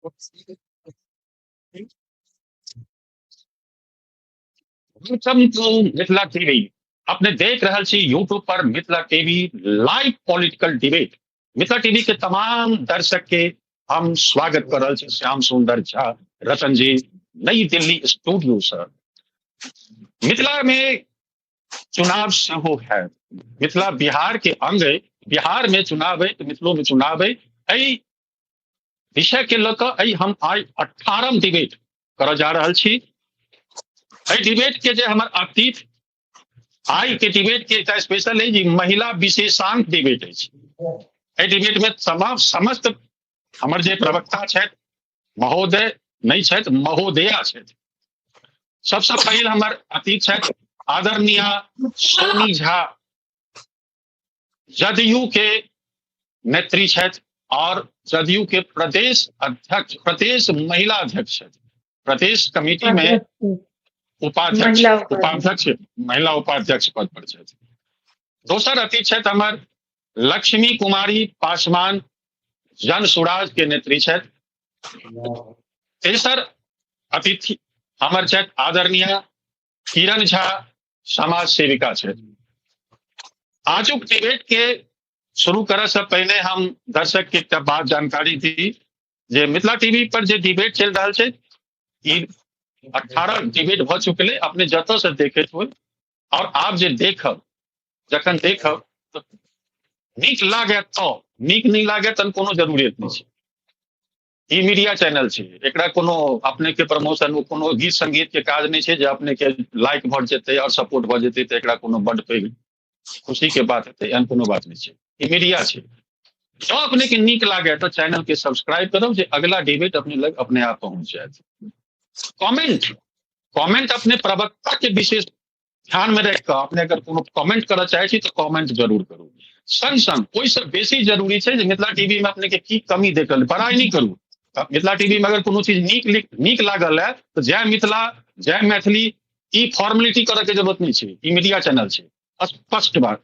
Welcome to Mithila TV. अपने देख रहल छी यूट्यूब पर Mithila TV live political debate. Mithila TV के तमाम दर्शक के हम स्वागत कर रहल छी श्याम सुंदर झा रतन जी नई दिल्ली स्टूडियो से। मिथिला में चुनाव सेहो है, मिथिला बिहार के अंग है, बिहार में चुनाव है तो मिथिलो में चुनाव है। एहि विषय के लऽ कऽ एहि हम आइ 18म डिबेट करऽ जा रहल छी। एहि डिबेट के जे हमर अतिथि आइ के डिबेट के एकटा स्पेशल है जी महिला विशेषांक डिबेट अछि। एहि डिबेट में समस्त हमर जे प्रवक्ता छथि महोदय नहि छथि महोदया छथि। सबसँ पहिल हमर अतिथि छथि आदरणीय सोनी झा, जदयू के नेत्री छथि और जदयू के प्रदेश अध्यक्ष, प्रदेश महिला अध्यक्ष छथि। प्रदेश कमेटी में उपाध्यक्ष उपाध्यक्ष महिला उपाध्यक्ष पद पर छथि। दोसर अतिथि छथि हमर लक्ष्मी कुमारी पासवान, जन सुराज के नेत्री छथि। तेसर अतिथि हमर छथि आदरणीय किरण झा, समाज सेविका छथि। आजुक डिबेट के शुरू करऽ से पहिने हम दर्शक के एकटा बात जानकारी दी जे मिथिला टीवी पर जे डिबेट चलि रहल छै ई 18 डिबेट भऽ चुकल है। अपने जतऽ से देखैत होइ और आप जे देखब, जखन देखब तऽ नीक लागे तो, नीक नहि लागे तहन कोनो जरूरत नहि छै। ई मीडिया चैनल छै, एकरा कोनो अपने के प्रमोशन कोनो गीत संगीत के काज नहि छै जे अपने के लाइक भऽ जेतै और सपोर्ट भऽ जेतै तऽ एकरा कोनो बड पैघ खुशी के बात हेतै, एहन कोनो बात नहि छै। ई मीडिया छै। जँ अपने के नीक लागे तऽ चैनल के सब्सक्राइब करब जे अगला डिबेट अपने लग अपने आप पहुंच जायत। कमेंट कमेंट अपने प्रवक्ता के विशेष ध्यान में रख कऽ अपने अगर कोनो कमेंट करऽ चाहे छी तऽ कमेंट जरूर करू। संग संग ओहिसँ बेसी जरूरी छै जे मिथिला टीवी में अपने के की कमी देखल, बड़ाई नहि करू। मिथिला टीवी में अगर कोनो चीज नीक नीक लागल है तऽ जय मिथिला जय मैथिली ई फॉर्मेलिटी करऽ के जरूरत नहि छै। ई मीडिया चैनल छै। स्पष्ट बात,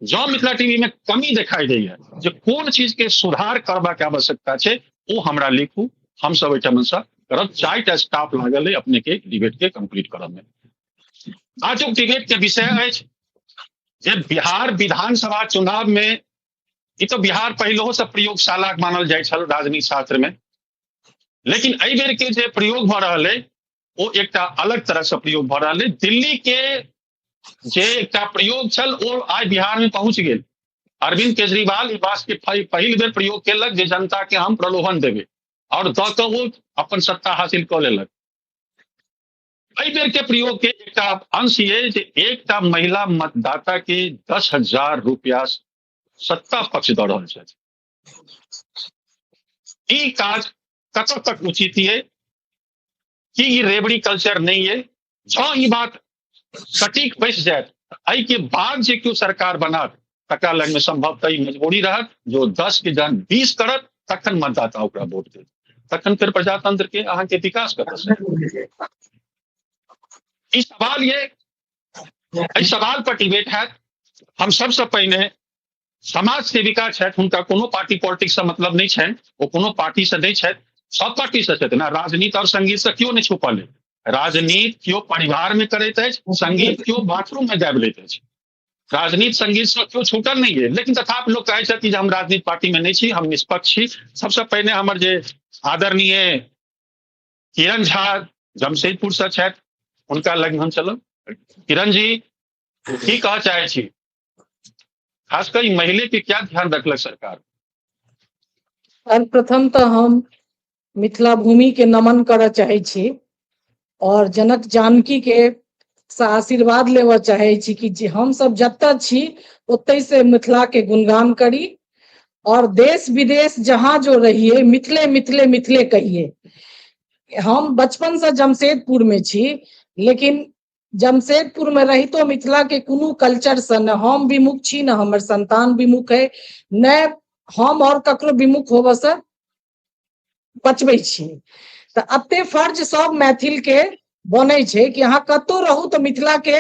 जँ मिथिला टीवी में कमी देखाई दैया जे कोन चीज के सुधार करबाक आवश्यकता छै ओ हमरा लिखू, हम सब एहिठाम से करब। 4टा स्टाफ लागल है अपने के डिबेट के कंप्लीट करब में। आजुक डिबेट के विषय अछि जे बिहार विधानसभा चुनाव में, ई तो बिहार पहिलहो से प्रयोगशाला मानल जाइ छल राजनीति शास्त्र में, लेकिन एहि बेर के जे प्रयोग भऽ रहल है ओ एकटा अलग तरह से प्रयोग भऽ रहल है। दिल्ली के जे एकटा प्रयोग छल ओ आइ बिहार में पहुंच गेल। अरविंद केजरीवाल ई बात के पहिल बेर प्रयोग केलक जे जनता के हम प्रलोभन देबै और दऽ कऽ ओ अपन सत्ता हासिल कऽ लेलक। एहि बेर के प्रयोग के एकटा अंश ये जे एकटा महिला मतदाता के 10,000 रुपया सत्ता पक्ष दऽ रहल छथि। ई काज कतऽ तक उचित ये? की ई रेवड़ी कल्चर नहीं है? जँ ई बात सटीक बैस जायत एहि के बाद जे केओ सरकार बनत तकरा लग में संभवतः ई मजबूरी रहत जो 10 के जहन 20 करत तखन मतदाता ओकरा वोट देत, तखन फिर प्रजातंत्र के अहाँ के विकास कतऽ से? ई सवाल ये, एहि सवाल पर डिबेट हैत। हम सबसे पहिने समाज सेविका छथि, हुनका कोनो पार्टी पॉलिटिक्स से मतलब नहि छनि, ओ कोनो पार्टी से नहि छथि, सब पार्टी से छथि ना। राजनीति और संगीत से केओ नहि छुपल है। राजनीति केओ परिवार में करैत अछि, संगीत केओ बाथरूम में गाबि लैत अछि। राजनीति संगीत से केओ छूटल नहीं है, लेकिन तथापि लोग कहै छथि जे हम राजनीति पार्टी में नहीं छी, हम निष्पक्ष छी। सबसे पहिने हमर जे आदरणीय किरण झा जमशेदपुर से छथि, हुनका लग हम चलब। किरण जी, की कहऽ चाहे छी? खास कर महिला के क्या ध्यान रखलक सरकार? सर्वप्रथम तो हम मिथिला भूमि के नमन करऽ चाहे छी और जनक जानकी के से आशीर्वाद लेबऽ चाहे छी कि जे हम सब जतऽ छी ओतै से मिथिला के गुणगान करी और देश विदेश जहाँ जो रहिए मिथिले मिथिले मिथिले कहिए। हम बचपन से जमशेदपुर में छी, लेकिन जमशेदपुर में रहितो मिथिला के कोनो कल्चर से न हम विमुख छी, न हमर संतान विमुख है, न हम और ककरो विमुख होबऽ से बचबै छी। तऽ एते फर्ज सब मैथिल के बनै छै कि अहाँ कतौ रहू तऽ मिथिला के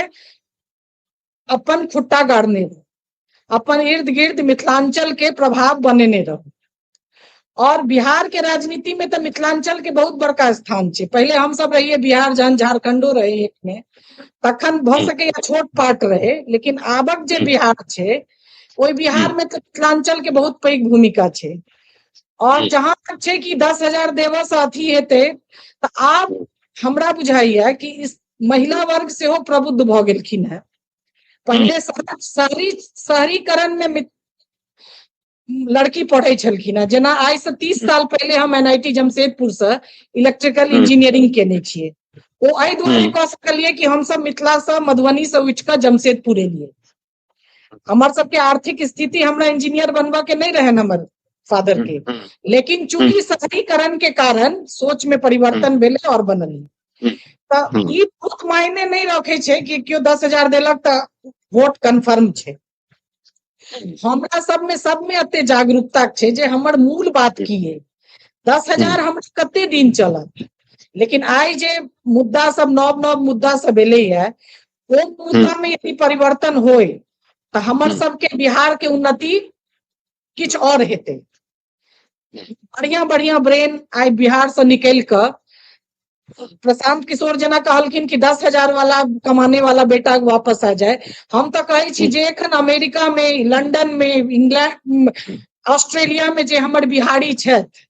अपन खुट्टा गाड़ने रहू, अपन इर्द गिर्द मिथिलांचल के प्रभाव बनेने रहू। और बिहार के राजनीति में तऽ मिथिलांचल के बहुत बड़का स्थान छै। पहिले हमसब रहियै बिहार जहन झारखंडो रहे एक मे, तखन भऽ सकैया छोट पार्ट रहे, लेकिन आबक जे बिहार छै ओहि बिहार में तऽ मिथिलांचल के बहुत पैघ भूमिका छै। और जहां तक छै कि 10,000 देबऽ से अथी हेतै, तऽ आब हमरा बुझाइया कि इस महिला वर्ग सेहो प्रबुद्ध भऽ गेलखिन हेँ। पहिले शहरीकरण में लड़की पढ़ै छलखिन हेँ, जेना आइ से 30 साल पहिले हम NIT Jamshedpur से इलेक्ट्रिकल इंजीनियरिंग केने छियै। ओ एहि दुआरे कऽ सकलियै कि हमसब मिथिला से मधुबनी से उठि कऽ जमशेदपुर एलियै। हमर सबके आर्थिक स्थिति हमरा इंजीनियर बनबऽ के नहि रहनि हमर फादर के, लेकिन चूंकि शहरीकरण के कारण सोच में परिवर्तन भेलै और बनलियै। तऽ ई बहुत मायने नहि रखै छै कि केओ 10,000 देलक तऽ वोट कन्फर्म छै। हमरा सबमे सबमे एते जागरूकता छै जे हमर मूल बात की है, 10,000 हमरा कते दिन चलत। लेकिन आइ जे मुद्दा सब नव नव मुद्दा सब एलैया, ओ मुद्दा में यदि परिवर्तन होय तऽ हमर सबके बिहार के उन्नति किछु और हेतै। बढ़िया बढ़िया ब्रेन आइ बिहार से निकलि कऽ, प्रशांत किशोर जेना कहलखिन कि 10,000 वाला कमाने वाला बेटा वापस आ जाए, हम तऽ कहै छी जे एखन अमेरिका में, लंदन में, इंग्लैंड, ऑस्ट्रेलिया में जे हमर बिहारी छथि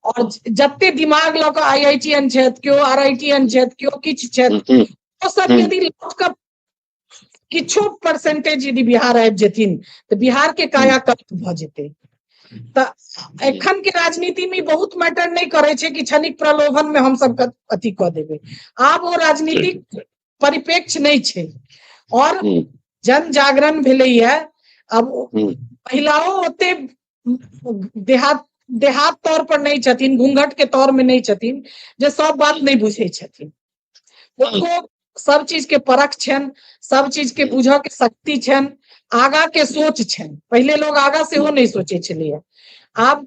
और जते दिमाग लऽ कऽ IITN छथि, केओ RITN छथि, केओ किछु छथि, ओ सब यदि लौट कऽ किछो परसेंटेज यदि बिहार आबि जेथिन तऽ बिहार के कायाकल्प भऽ जेतै। तऽ एखन के राजनीति में बहुत मैटर नहि करै छै कि क्षणिक प्रलोभन में हम सब अथी कऽ देबै। आब ओ राजनीतिक परिप्रेक्ष्य नहि छै और जन जागरण भेलैया। अब महिलाओं ओते देहात तौर पर नहि छथिन, घूंघट के तौर में नहि छथिन, जे सब बात नहि बुझै छथिन। उनको सब चीज के परख छनि, सब चीज के बुझऽ के शक्ति छनि, आगा के सोच छनि। पहिले लोग आगा सेहो नहि सोचे छलैया, आब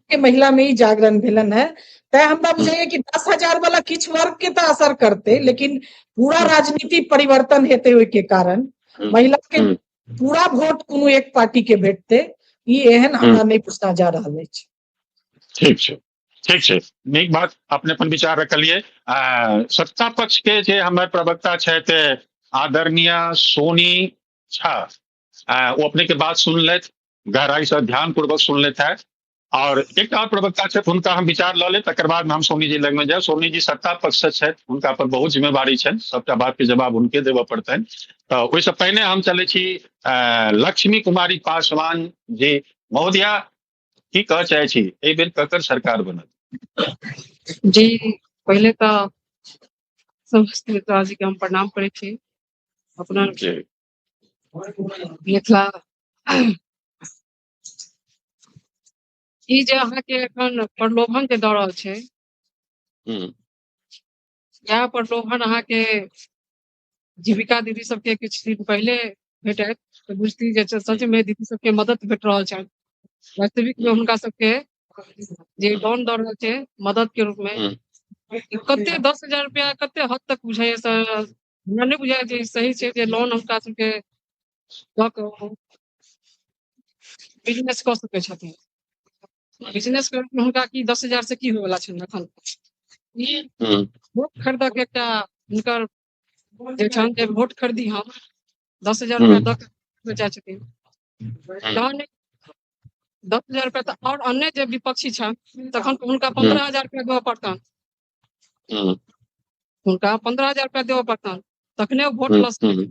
के महिला में ई जागरण भेलन है। तैं हमरा बुझाइया कि 10,000 वाला किछु वर्ग के तऽ असर करतै, लेकिन पूरा राजनीति परिवर्तन हेतै ओहि के कारण महिला के पूरा वोट कोनो एक पार्टी के भेटतै, ई एहन हमरा नहि पूछना जा रहल अछि। ठीक छै, ठीक छै, नीक बात अपने अपन विचार रखलियै। सत्ता पक्ष के जे हमर प्रवक्ता छथि आदरणीय सोनी झा, ओ अपने के बात सुनलथि, गहराई से ध्यान पूर्वक सुनलथि है। और एक और प्रवक्ता छथि, हुनका हम विचार लऽ लेब, तकर बाद हम सोनी जी लगमे जायब। सोनी जी सत्ता पक्ष से छथि, हुनका पर बहुत जिम्मेवारी छनि, सबटा बात के जवाब हुनके देबऽ पड़तनि। तऽ ओहिसँ पहिने हम चलै छी लक्ष्मी कुमारी पासवान जी। महोदया, की कहऽ चाहै छी, एहि बेर ककर सरकार बनत? जी, पहिले तऽ समस्त मिथिला जी के हम प्रणाम करै छी। अपना मिथिला ई जे अहाँके एखन प्रलोभन जे दऽ रहल छै, इएह प्रलोभन अहाँके जीविका दीदी सबके किछु दिन पहिले भेटैत तऽ बुझती जे सच में दीदी सबके मदद भेट रहल छनि। वास्तविक में हुनका सबके जे लोन दऽ रहल छै मदद के रूप में, कते 10,000 रुपया कते हद तक बुझाइया सर, हमरा नहि बुझाइया जे सही छै जे लोन हुनका सबके दऽ कऽ बिजनेस कऽ सकै छथिन। बिजनेस करैमे हुनका की 10,000 से की होयवला छनि एखन? ई वोट खरीदऽ के एकटा हुनकर जे छनि जे वोट खरीदी हम 10,000 रुपया दऽ के चाहै छथिन, तहन 10,000 रुपया तऽ और अन्य जे विपक्षी छनि तखन हुनका 15,000 रुपया देबऽ पड़तनि, हुनका 15,000 रुपया देबऽ पड़तनि तखने ओ वोट लऽ सकैत।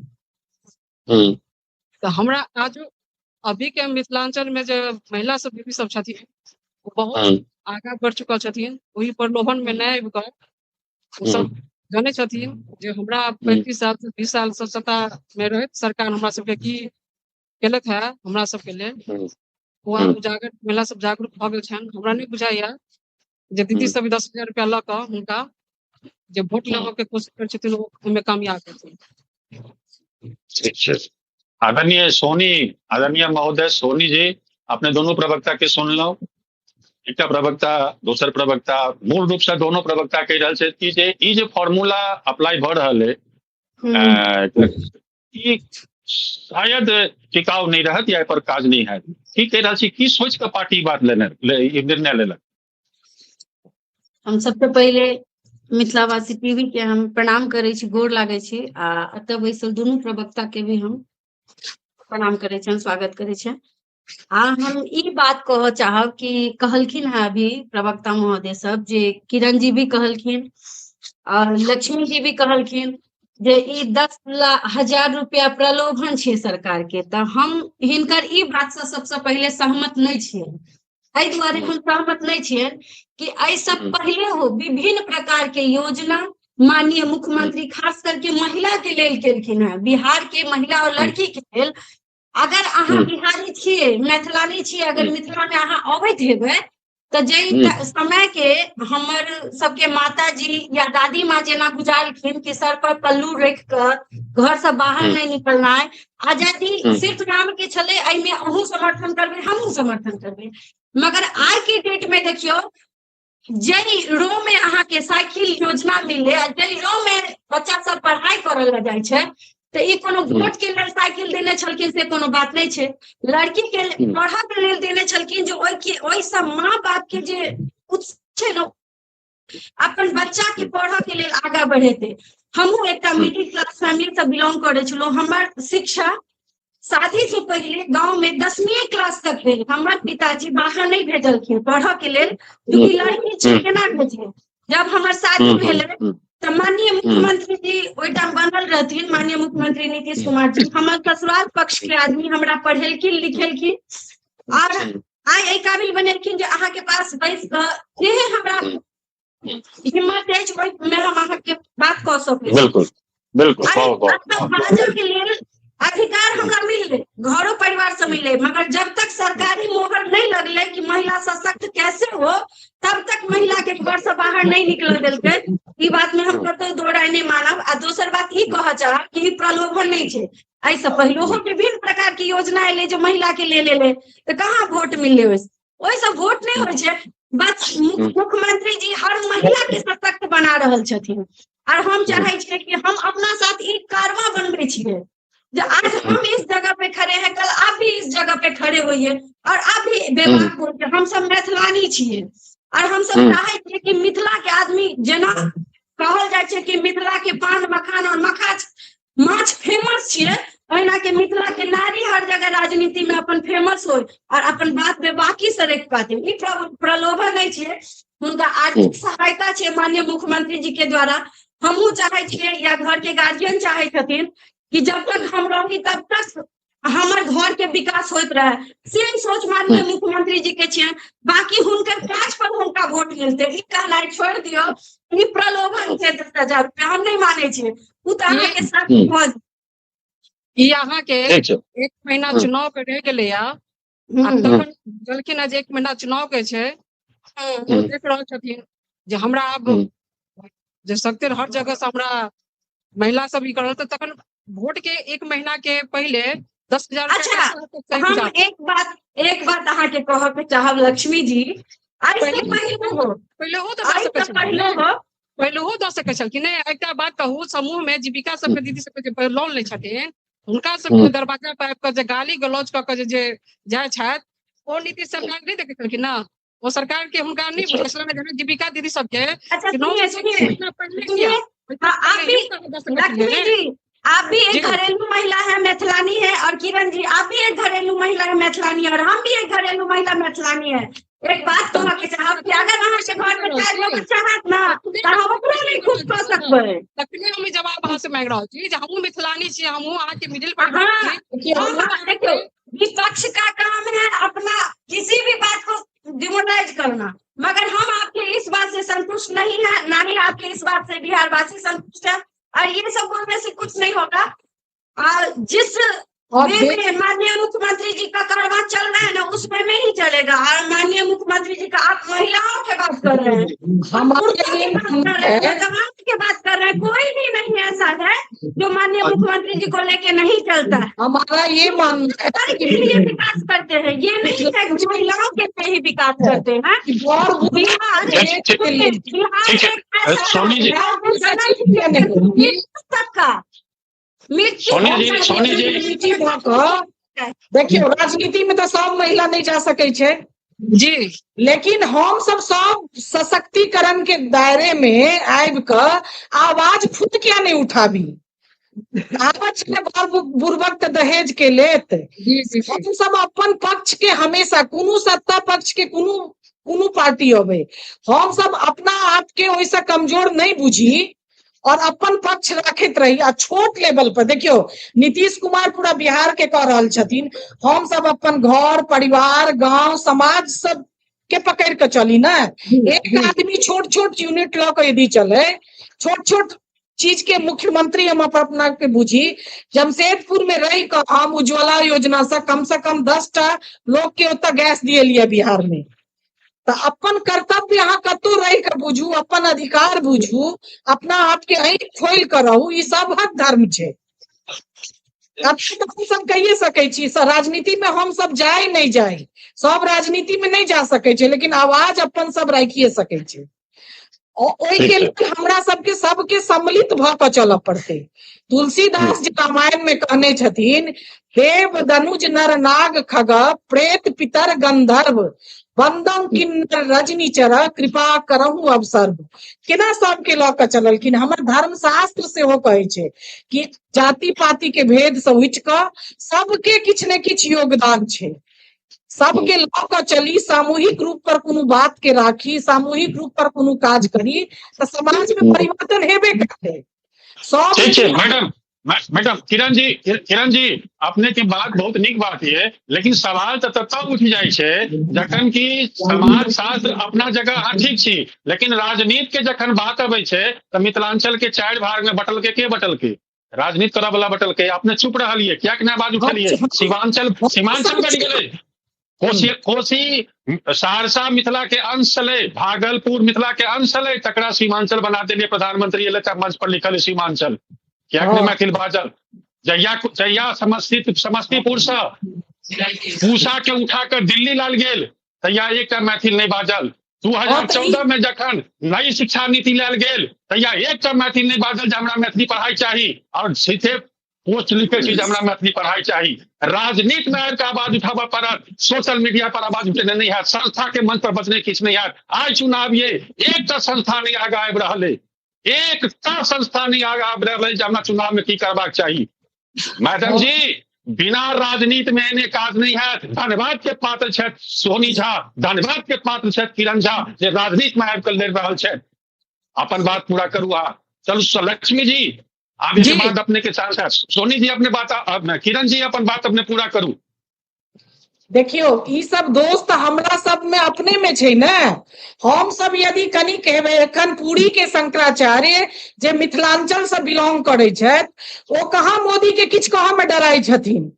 तऽ हमरा आज अभी के मिथिलांचल में जे महिला सब दीदी सब छथिन ओ बहुत आगाँ बढ़ि चुकल छथिन। ओहि प्रलोभन में नहि आबि कऽ ओ सब जानै छथिन जे हमरा 35 साल से 20 साल से सत्ता में रहैत सरकार हमरा सबके की केलक है हमरा सबके लेल, ओ आब उजागर महिला सब जागरूक भऽ गेल छनि। हमरा नहि बुझाइया जे दीदी सब 10,000 रुपया लऽ कऽ हुनका जे वोट लेबऽ के कोशिश करै छथिन ओहिमे कामयाब हेथिन। ठीक छै। आदरणीय सोनी, आदरणीय महोदय सोनी जी, अपने दोनों प्रवक्ता के सुनलहुँ। एकटा प्रवक्ता, दोसर प्रवक्ता, मूल रूप से दोनों प्रवक्ता कहि रहल छथि कि जे ई जे फॉर्मूला अप्लाई भऽ रहल है, ई शायद टिकाउ नहि रहत या एहि पर काज नहि हैत। की कहि रहल छी, की सोचि कऽ पार्टी बात लेने निर्णय लेलक? हम सबसे पहिले मिथिलावासी टीवी के हम प्रणाम करै छी, गोर लागै छी, आ एतऽ बैसल दुनू प्रवक्ता के भी हम प्रणाम करै छियनि, स्वागत करै छियनि। आ हम ई बात कहऽ चाहब कि कहलखिन हेँ अभी प्रवक्ता महोदय सब, जे किरण जी भी कहलखिन और लक्ष्मी जी भी कहलखिन जे ई 10,000 रुपया प्रलोभन छै सरकार के, तऽ हम हिनकर ई बात से सबसे पहिले सहमत नहि छियै। एहि दुआरे हम सहमत नहि छियै कि एहिसँ पहिले हो विभिन्न प्रकार के योजना माननीय मुख्यमंत्री खास करके महिला के लेल केलखिन हेँ, बिहार के महिला और लड़की के लेल। अगर अहाँ बिहारी छियै, मैथिलानी छियै, अगर मिथिला में अहाँ अबैत हेबै तऽ जाहि समय के हमर सबके माताजी या दादी माँ जेना गुजारलखिन कि सर पर पल्लू रख कऽ घर से बाहर नहीं निकलनाइ, आजादी सिर्फ नाम के छलै, एहिमे अहूँ समर्थन करबै हमहूँ समर्थन करबै। मगर आइ के डेट में देखियौ, जाहि रो में अहाँके साइकिल योजना मिललै आ जाहि रो में बच्चा सब पढ़ाइ करऽ लए जाइ छै, तऽ ई कोनो वोट के लेल साइकिल देने छलखिन से कोनो बात नहि छै, लड़की के पढ़ऽ के लेल देने छलखिन, जे ओहिसँ माँ बाप के जे छै ने अपन बच्चा के पढ़ऽ के लेल आगाँ बढ़ेतै। हमहूँ एकटा मिडिल क्लास फैमिली से बिलोंग करै छलहुँ, हमर शिक्षा शादी से पहिले गाँव में 10वीं क्लास तक भेल। हमर पिताजी बाहर नहीं भेजलखिन पढ़ऽ के लेल, क्योंकि लड़की छै केना भेजिए। जब हमर शादी भेलै तऽ माननीय मुख्यमंत्री जी ओहि टाइम बनल रहथिन, माननीय मुख्यमंत्री नीतीश कुमार जी, हमर ससुराल पक्ष के आदमी हमरा पढ़ेलखिन लिखेलखिन और आइ एहि काबिल बनेलखिन जे अहाँके पास बैस कऽ जे हमरा हिम्मत अछि ओहिमे हम अहाँके बात कऽ सकै छी। बिल्कुल बिल्कुल, बाजऽ के लेल अधिकार हमरा मिललै, घरो परिवार से मिललै, मगर जब तक सरकारी मोहर नहीं लगलै कि महिला सशक्त कैसे हो, तब तक महिला के घर से बाहर नहीं निकल देलकै। ई बात में हम कतौ दोहराइ नहीं मानब। आ दोसर बात ई कहऽ चाहब कि ई प्रलोभन नहीं छै, एहिसँ पहिलहो विभिन्न प्रकार के योजना एलै जो महिला के लेल एलै, तऽ कहाँ वोट मिललै? ओहिसँ वोट नहीं होइ छै। बस मुख्यमंत्री जी हर महिला के सशक्त बना रहल छथिन और हम चाहे छियै कि हम अपना साथ ई कारवां बनबै छियै जो आज हम इस जगह पे खड़े हैं, कल आप भी इस जगह पे खड़े होइए और आप भी बेबाक बोल के हम सब मैथिलानी छियै और हम सब चाहे छियै कि मिथिला के आदमी जेना कहल जाइ छै कि मिथिला के पान मखान और माछ फेमस छियै, ओहिना के मिथिला के नारी हर जगह राजनीति में अपन फेमस हो और अपन बात बेबाकी से रख पाते। ई प्रलोभन नहीं छियै, हुनका आर्थिक सहायता छै माननीय मुख्यमंत्री जी के द्वारा। हमहूँ चाहे छियै या घर के गार्जियन चाहे छथिन कि जब तक हम रही तब तक हमर घर के विकास होइत रहे, सेम सोच माननीय मुख्यमंत्री जी के छियनि। बाकी हुनकर काज पर हुनका वोट मिलते, ई कहनाइ छोड़ि दियौ, ई प्रलोभन छै 10,000 रुपया, हम नहि मानै छियै। ओ तऽ अहाँके साथ भऽ जायत। ई अहाँके 1 महीना चुनाव के रहि गेलै आ तखन बुझलखिन जे 1 महीना चुनाव के छै, देख रहल छथिन जे हमरा आब जे सकते हर जगह से हमरा महिला सब ई करल, तखन वोट के 1 महीना के पहिले 10,000। अच्छा, हम एक बात अहाँके कहऽ के चाहब लक्ष्मी जी, पहिलहो दऽ सकै छलखिन। एकटा बात कहू, समूह में जीविका सबके दीदी सबके जे लोन लै छथिन, हुनका सबके दरवाजा पर आबि कऽ जे गाली गलौज कऽ के जे जाइ छथि, ओ नीतीश सरकार नहि देखै छलखिन ना, ओ सरकार के हुनका नहि बुझल छलनि जीविका दीदी सबके। लक्ष्मी जी, आप भी एक घरेलू महिला है, मैथिलानी है, और किरण जी आप भी एक घरेलू महिला है, मैथिलानी, और हम भी एक घरेलू महिला मैथिलानी है। एक बात कहऽ के चाहब कि अगर अहाँ के घर में 4 गो बच्चा हैत ना, तऽ हम ओकरो नहीं खुश कऽ सकबै। तखने हम जवाब अहाँ से मांगि रहल छी जे हमहूँ मिथिलानी छी, हमहूँ अहाँ के मिडिल पर। देखियौ, विपक्ष का काम है अपना किसी भी बात को डिमोनाइज करना, मगर हम आपके इस बात से संतुष्ट नहीं है, ना ही आपके इस बात से बिहारवासी संतुष्ट है, और ये सब बोलने से कुछ नहीं होगा। और जिस वे में माननीय मुख्यमंत्री जी का कारवां चल रहा है ना, उस वे में ही चलेगा। और माननीय मुख्यमंत्री जी का आप महिलाओं के बात कर रहे हैं, नौजवान के बात कर रहे हैं, कोई भी नहीं ऐसा है जो माननीय मुख्यमंत्री जी को लेके नहीं चलता है। हमारा ये मानना है के लिए विकास करते हैं, ये नहीं है कि महिलाओं के लिए ही विकास करते हैं। बिहार तक का सोनी जी, सोनी जी। भऽ कऽ देखियौ, राजनीति में तऽ सब महिला नहि जा सकै छै जी, लेकिन हम सब सब सशक्तिकरण के दायरे में आबि कऽ आवाज खुद किया नहि उठाबी? आवाज बुर्बक तऽ दहेज के लेत। हम सब अपन पक्ष के हमेशा कोनो सत्ता पक्ष के कोनो कोनो पार्टी अबै, हम सब अपना आप के ओहिसँ कमजोर नहि बुझी और अपन पक्ष रखैत रही। आ छोट लेवल पर देखियौ, नीतीश कुमार पूरा बिहार के कह रहल छथिन, हम सब अपन घर परिवार गांव समाज सब के पकड़ के चली ना। एक आदमी छोट छोट यूनिट लऽ के यदि चले, छोट छोट चीज के मुख्यमंत्री हम अपना के बुझी। जमशेदपुर में रही कऽ हम उज्ज्वला योजना से कम 10टा लोग के ओतऽ गैस दिएलियै बिहार में। तऽ अपन कर्तव्य अहाँ कतौ रहि कऽ बुझू, अपन अधिकार बुझू, अपना आपके अहीं खोलि कऽ रहू, ई सबहक धर्म छै। अब तऽ हम सब कहिए सकै छी, राजनीति में हम सब जाय नहि जाय, सब राजनीति में नहि जा सकै छै, लेकिन आवाज अपन सब राखिए सकै छै। ओहिके लेल हमरा सबके सबके सम्मिलित भऽ कऽ चलऽ पड़तै। तुलसीदास जी रामायण में कहने छथिन, देव दनुज नर नाग खग प्रेत पितर गंधर्व बंदम किन्नर रजनी चर कृपा करहु अवसर। केना सबके लऽ कऽ चललखिन। हमर धर्मशास्त्र सेहो कहै छै कि जाति पाति के भेद से उठि कऽ सबके किछु ने किछु योगदान छै, सबके लऽ कऽ चली, सामूहिक रूप पर कोनो बात के राखी, सामूहिक रूप पर कोनो काज करी तऽ समाज में परिवर्तन हेबे करतै। सब ठीक छै मैडम। मैडम किरण जी, किरण जी अपने के बात बहुत नीक बात ये, लेकिन सवाल तऽ तब उठि जाइ छै जखन कि समाज शास्त्र अपना जगह अहाँ ठीक छी, लेकिन राजनीति के जखन बात अबै छै तऽ मिथिलांचल के 4 भाग में बटल के बटल के राजनीति करऽ वाला बटल के, अपने चुप रहलियै, कियाक नहि आवाज उठेलियै? सीमांचल सीमांचल बनि गेलै, कोसी कोसी सहरसा मिथिला के अंश छलै, भागलपुर मिथिला के अंश छलै, तकरा सीमांचल बना देलियै। प्रधानमंत्री एलै तऽ मंच पर लिखल सीमांचल, कियाक नहि मैथिल बाजल? जहिया जहिया समस्तीपुर से पूसा के उठा कर दिल्ली लाल गेल तहिया एकटा मैथिल नहि बाजल। 2014 में जखन नई शिक्षा नीति लायल गेल तहिया एकटा मैथिल नहि बाजल जे हमरा मैथिली पढ़ाई चाही, और सीधे पोस्ट लिखे छी जे हमरा मैथिली पढ़ाई चाही। राजनीति में आबि कऽ आवाज उठाबऽ पड़त, सोशल मीडिया पर आवाज उठेने नहि हैत, संस्था के मंच पर बजने किछु नहि हैत। आइ चुनाव ये एकटा संस्था नहि आगा आबि रहल अइ, एकटा संस्था नहि आगा आबि रहल अइ जे हमरा चुनाव में की करबाक चाही। मैडम जी, बिना राजनीति में एने काज नहीं हैत। धन्यवाद के पात्र छथि सोनी झा, धन्यवाद के पात्र छथि किरण झा जे राजनीति में आबि कऽ लड़ि रहल छथि। अपन बात पूरा करू अहाँ। चलू लक्ष्मी जी, आब के बाद अपने के चांस है। सोनी जी अपने बात, किरण जी अपन बात अपने पूरा करू। देखियो, ई सब दोस्त हमरा सब में अपने में छै ने। हम सब यदि कनि कहबै, एखन पुरी के शंकराचार्य जे मिथिलांचल से बिलोंग करै छथि, ओ कहाँ मोदी के किछु कहऽ में डराइ छथिन?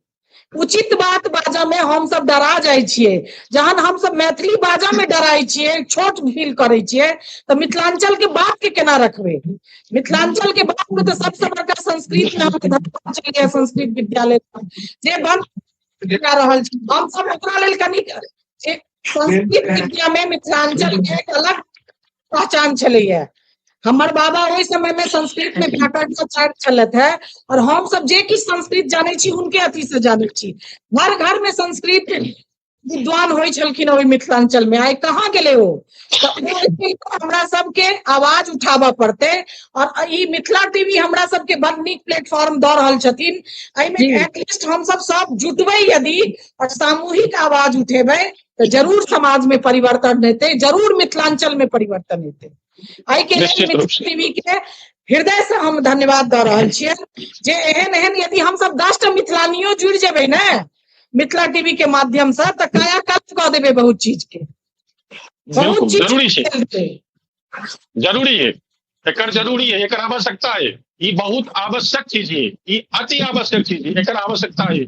उचित बात बाजऽ में हम सब डरा जाइ छियै। जहन हम सब मैथिली बाजऽ में डराइ छियै, छोट फील करै छियै, तऽ मिथिलांचल के बात के केना रखबै? मिथिलांचल के बात में तऽ सबसे बड़का संस्कृत में हम संस्कृत विद्यालय जे बंद रहल छी, हम सब ओकरा लेल कनि संस्कृत विद्या में मिथिलांचल के एक अलग पहचान छलैया। हमर बाबा ओहि समय में संस्कृत में व्याकरणाचार्य छलथि है, और हम सब जे किछु संस्कृत जानै छी हुनके अथी से जानै छी। घर घर में संस्कृत विद्वान होइ छलखिन ओहि मिथिलांचल में, आइ कहाँ गेलै ओ? तऽ हमरा सबके आवाज उठाबऽ पड़तै। और ई मिथिला टीवी हमरा सबके बड़ नीक प्लेटफॉर्म दऽ रहल छथिन, एहिमे एटलीस्ट हम सब सब जुटबै यदि और सामूहिक आवाज उठेबै तऽ जरूर समाज में परिवर्तन हेतै, जरूर मिथिलांचल में परिवर्तन हेतै। एहि के लेल मिथिला टीवी के हृदय से हम धन्यवाद दऽ रहल छियै जे एहन एहन यदि हम सब 10टा मिथिलानियो जुड़ि जेबै ने मिथिला टीवी के माध्यम से, तऽ कायाकल्प कऽ देबै बहुत चीज के। बहुत चीज जरूरी छै, जरूरी है, एकर जरूरी है, एकर आवश्यकता है, ई बहुत आवश्यक चीज है, ई अति आवश्यक चीज है, एकर आवश्यकता है।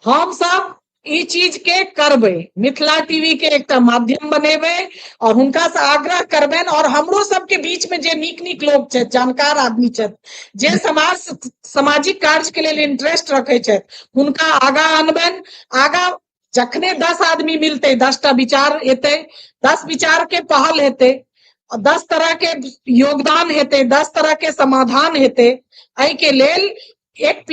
हम सब ई चीज के करबै, मिथिला टीवी के एकटा माध्यम बनेबै और हुनका से आग्रह करबनि। और हमरो सबके बीच में जे नीक नीक लोग छथि, जानकार आदमी छथि, जे समाज सामाजिक कार्य के लेल इंटरेस्ट रखै छथि, हुनका आगा अनबनि। आगा जखने 10 आदमी मिलतै, 10टा विचार एतै, 10 विचार के पहल हेतै, 10 तरह के योगदान हेतै, 10 तरह के समाधान हेतै, एहिके लेल एक